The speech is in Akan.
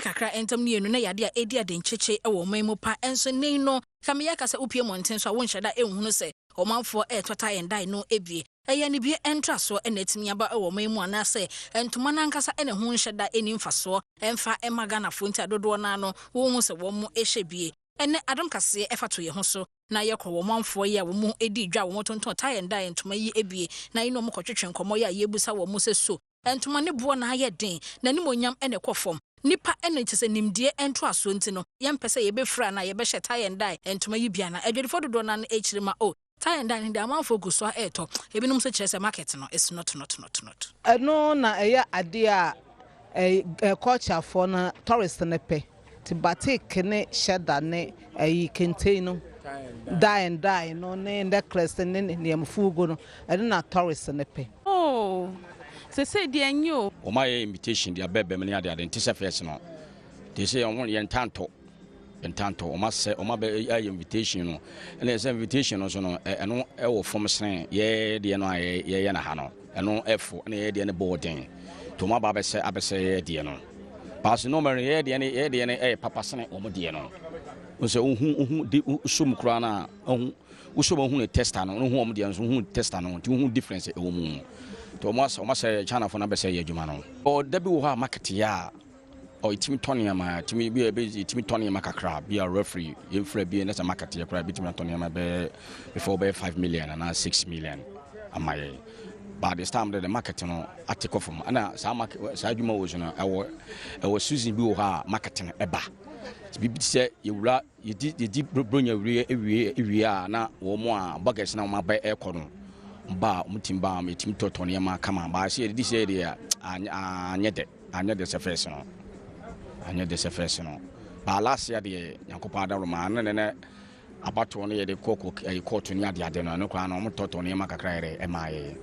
Kakra ntam no yɛnu na yɛade a ɛdi ade nkyekye wɔ ɔman mu pa. Ɛnso nei no kameyɛ ka sɛ wopie mmɔnten so a, wonhyɛ da ɛnhunu sɛ ɔmanfoɔ ɛɛtɔ tie and dye no ebie. Ɛyɛ ne bie ɛntrasoɔ ɛna atumi aba ɛwɔ ɔman mu, anaasɛ ntoma no ankasa ɛna ho nhyɛ da ɛni mfasoɔ ɛmfa ɛma Ghanafoɔ, nti adodoɔ no ano wɔhu sɛ wɔn mo ɛhyɛ bie. Ɛnɛ Adom Kaseɛ ɛfa to yɛn ho so na yɛkɔ wɔn manfoɔ yi a wɔn mu edi dwa a wɔn tontɔn tie and dye ntoma yi ebie, na yi na wɔn kɔtwetwe nkɔmɔ yi a yɛbusa wɔn mo sɛ, so ntoma ne boɔ na ayɛ den na animonyam ɛna ɛkɔ fam, nipa ɛna kyɛ sɛ nimdeɛ ɛnto asoɔ, nti no yɛmpɛ sɛ yɛbɛfira na yɛbɛhyɛ tie and dye ntoma yi bia? Na adwadifoɔ dodoɔ no ano akyire ma o tie and dye no de, amanfoɔ gu so a ɛɛtɔ. Ebinom nso kyerɛ sɛ market no is not not not not. Ɛno na ɛyɛ adeɛ a ɛɛ culturefoɔ no, tourist no pɛ, ti batik ne hyɛda ne ɛyi kente no, dye and dye no ne necklace ne nneɛma fugu no, ɛno na tourist no pɛ. Oh, sese deɛ nye o. Wɔn ayɛ imitation deɛ abɛɛbɛm ne adeade, nte sɛ first no te sɛ wɔn yɛn ntantɔ ntantɔ. Wɔn asɛ wɔn abɛ ayɛ imitation no, ɛna sɛ imitation no nso no, ɛno ɛwɔ fam sene yɛɛ deɛ no a yɛyɛ na ha no. Ɛno ɛfo, ɛna yɛyɛ deɛ no bɔɔ den, nti wɔn aba abɛsɛ yɛyɛ deɛ no paase. Nɔɔma no, yɛyɛ deɛ no ɛyɛ papa sene wɔn deɛ no. Sɛ wohu de som koraa no a, wohu wosɔ wɔn hu ne texture no, wohu wɔn deɛ nso wohu texture no, nti wohu difference ɛwɔ mu. Nti wɔn asɛ Chinafoɔ no abɛsɛ yɛ adwuma no. Ɔda bi wɔ hɔ a market yɛ a, ɔ ɛtumi tɔ nneɛma, ɛtumi bi a ɛtumi tɔ nneɛma kakra bi a referee yɛmfrɛ bi ne sɛ market yɛ koraa, ɛbɛtumi atɔ nneɛma bɛyɛ before bɛyɛ 5 million anaa 6 million ama yɛ. But this time the market no ate kɔ fam, ɛna saa market, saa adwuma wɔ so no, ɛwɔ season bi wɔ hɔ a market no ɛba biribi te sɛ yɛwura yɛdi bronya wie ewie ewie a, na wɔn mu a buggers na wɔn aba ɛkɔ no ba a, wɔn tim ba a, yɛtumi tɔtɔ nneɛma kama. Baasi yɛde sɛ deɛ anyɛ dɛ sɛ first no, anyɛ dɛ sɛ first no. Baa last year deɛ, Nyankopɔn adaroma ne ne abatoɔ no, yɛde kɔ kɔ ɛyɛ kɔɔto ne adeade no, ɛno koraa no wɔn tɔtɔ nneɛma kakra yɛrɛ ɛmaa yɛ.